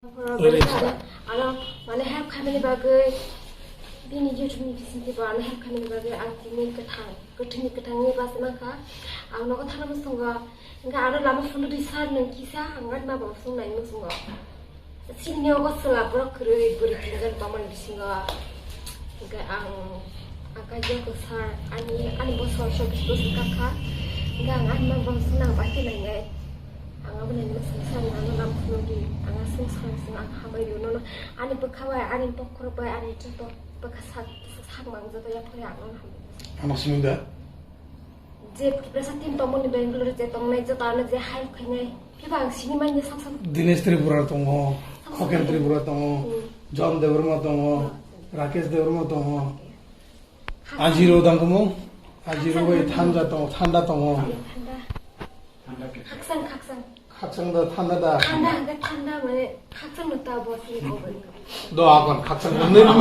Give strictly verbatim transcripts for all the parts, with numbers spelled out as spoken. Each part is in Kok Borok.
Ano, ano, mane help khaimani bagwi, bini YouTube ni bisingtwi bo ano help khaimani bagwi ang tini kwthang, kwthwini kwthangni bachwi mankha. Ang nogo thangna muchungo, hwnkhe ano lama phunukdi sir nwng kisa, ang ani ma bo muchung nai muchungo. Chini nogo chwla borok kwrwi bwrwi tinjon tongmani bisingo. Hwnkhe ang, ang kaijakgo sir, ani, ani bosor chobbish bosor kakha. Hwnkhe ang ani ma bo muchung nang bai khe nainai. Ang abo nai muchung sir, ano lam phunukdi, ang aswk sir, sir, ang hambai rw nono. Ani bwkha bai, ani bokhorok bai, ani joto bwkha sak, sak mang joto yaphari ang nono hambai. Ano simi da? Je Tiprasa team tongmani Bangalore je tongnai joto ano je help khainai. Phiba ang sini manya sak sak. Dinesh Tripura tongo, Khoken Tripura tongo, Hmm. John Debbarma tongo, Rakesh Debbarma tongo. Ajiro dangkumu, Ajiro bai Thanda tongo, Thanda tongo. Thanda. Khaksang, khaksang. Khakchang da thanda da. Thanda hwnkhe thanda, mane, khakchang no ta bo sini ko bani. Do akon khakchang no nung,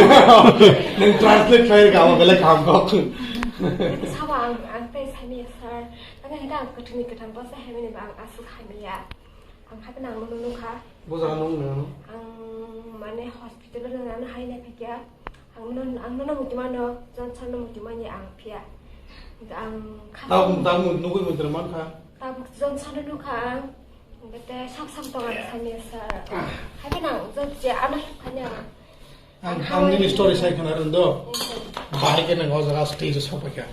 nung translate khai ka mo belai kam ko. Sabo ang, ang tei sani sir. Ang hwnkhe ang kwthwini kwthang bo se hamya ni ba ang aswk hamya. Ang hape nang no nung kha. Bo jaga nung nung. Ang mane hospital no nang hai na phikya. Ang no, ang no muti mano, Johnson no muti manya ang phiya. Ang kha. Tabuk, tabuk nugui muti man kha. Tabuk Johnson no kha ang. Bete sak sak tong ang sani sir. Hape nang jot je ano khanya. Ang, ang nini story sai khna rwng do. Bahai khe nang o jaga stage o sokphaikha.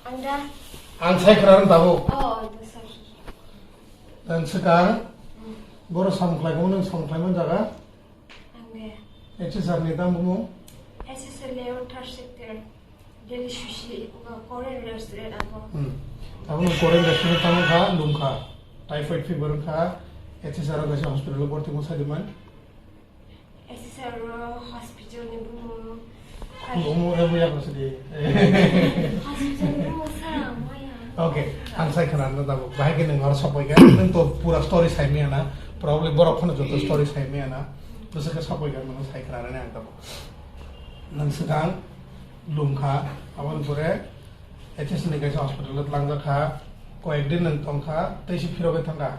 Ang da. Ang sai khna rwng tabuk. Oh, ang da sir. Dan swkang. Hmm. Boro samung khlai khe nang samung khlai man jaga. Ang de. H S R ni tamo bumung? H S R Leon third sector. Delhi sushi, uga Korean restaurant abo. Hmm. Abo nung Korean restaurant tamo kha, lum kha. Typhoid fever wng kha, H S R o kaisa hospital o borti mo sadi man. H S R o hospital ni bumung. Bumung ebo ya ko sadi. Hospital ni bumung sa, maya. Okay, ang sai khna na tabo. Bahai khe nung aro sokphaikha, nung to pura story sai maya na. Probably borok phano joto story sai maya na. Bwswk khe sokphaikha, nung sai khna na ang tabo. Nang swkang lum kha, aboni pore H S ni kaisa hospital o tlangjak kha, koyek din nang tong kha, tei se phirogwi thang kha.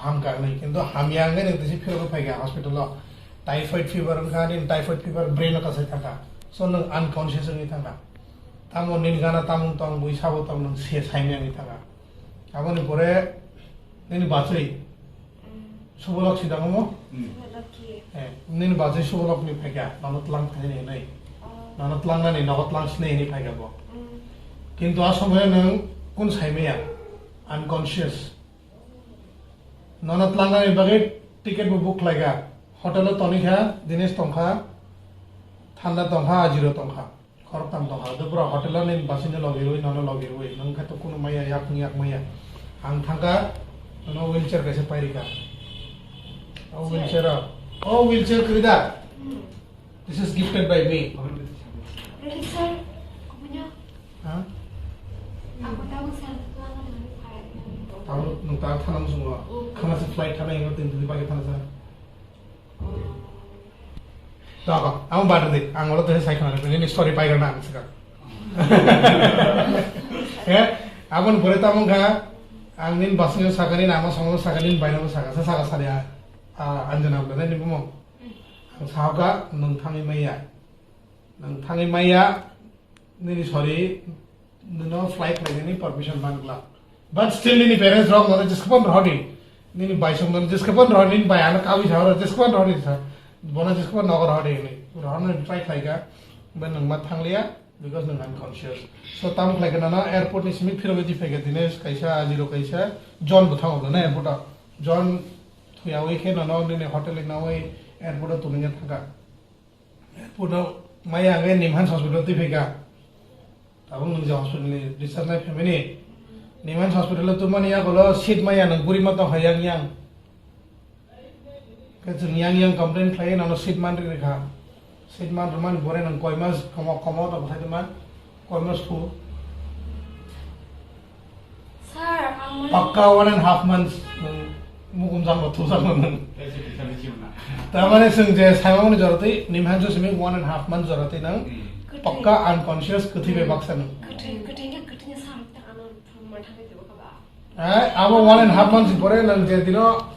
Ham kha hwnwi, kintu hamya hwnwi nang tei se phirogwi phai kha hospital o. Typhoid fever wng kha, nini typhoid fever brain o kasai thang kha. So nang unconscious wngwi thang kha. Tamo nini gana tamung tong, bui sabo tong, nang se saimya wngwi thang kha. Aboni pore nini bachwi Subolok si dang mo? Hmm. Subolok ki? Eh, nini bachwi Subolok ni phaikha, nono tlang thani hinwi. Oh. Nono tlang nani, nogo tlang sini hinwi phaikha bo. Hmm. Kintu a somoyo nwng kun saimaya, unconscious. Nono tlang nani bagwi ticket bo book khlaikha. Hotel o tonikha, Dinesh tongkha, Thanda tongkha, Ajiro tongkha. Khoroktham tongkha, do pura hotel o nini bachwino logirwi, nono logirwi, nwng khe to kunu maya, yak wng yak maya. Ang thangkha, nono wheelchair kaisa pairikha. O wheelchair o, o wheelchair kwrwi da? Hmm. This is gifted by me. Ready, sir? Kubunya? Ha? Ako tawag, sir. Tawag, nung tawag thana musungo. Hmm. Khana sa flight thana ingo tin tini pagi thana sa. Toko, amo bad di, ang olo tese sai khna, nini story pai gana ang sika. Eh, aboni pore tamo kha, ang nini basing sakani, nama songno sakani, baino sakasa, saka saria, ah, Anjana bla, nini bumo. Ang sahoka, nung thangwi maya. Nung thangwi maya, nini sorry, nono flight lainani permission man glak. But still nini parents rok nono jeskapan rohordi. Nini bai song nono jeskapan rohordi, nini bai ano kawi sa horo, jeskapan rohordi sa. Bono jeskapan nogo rohordi hwnwi. Rohorna try khlaika, but nwng ma thangliya, because nwng unconscious. So tamo khlaika nono airport ni simi phirogwi di phaika dine kaisa ajiro kaisa John bo thango na airport o. John thuyawi khe nono nini hotel ni nawi airport o tuningya thangka. Airport o maya hwnwi Nimhans hospital twi phaikha. Tabuk nwng je hospital ni discharge nai phaimani. Nimhans hospital o tubumani yagulo seat maya nwng buri ma tongkha yang yang. Khe chwng yang yang complain khlaiwi nono seat man rikha. Seat man rwmani pore nwng koi mas komo komo tong khlai tongma. Koi mas phu? Sir, ang mane Pakka one and half months nwng mukum jangbo thu jangbo nwng. Tamani chwng je saimani joratwi Nimhans simi one and half month joratwi nwng Kwthwi. Pakka unconscious kwthwi bai baksa nwng. Kwthwi, kwthwi khe kwthwi sir, ta ano thangma thangwi tongkha ba. Eh, abo one and half months pore nwng je dino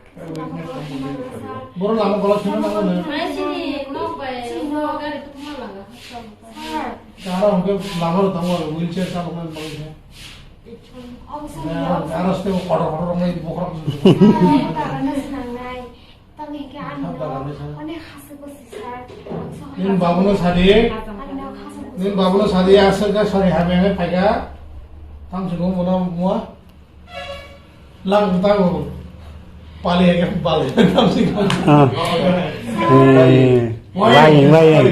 Boro lama gola sino nango ne. Mai sini nok bai, nok gari tukuma langa. Sir. Kara hwnkhe lama rok tongo, wheelchair chaloknai bagwi se. Obo sir. Aro ste kotor kotor wngnai bokhorok. Sir, obo dagana sinangnai. Tamni hwnkhe ani no onek hasteo si sir. Nini babuno sadi. Ani no hasteo si. Nini babuno sadi, aswk khe sari hamya khe phaikha. Tamo se bo bono mua. Lang tago. Pali age pali. Tam sing. Ah. Eh, wayang, wayang.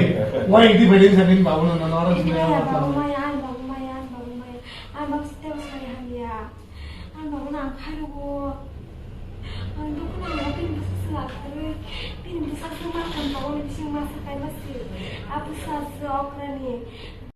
Wayang di bedi sa din babu na na ora sini. Maya, babu maya, ay babu maya, ay babu maya. Ay babu sete usai hamya. Ay babu na ang khairu go. Ang dukhu na ang pin busa sila khairu. Pin busa sila kan babu ni bising masa kai masi. Abu sa sa okrani.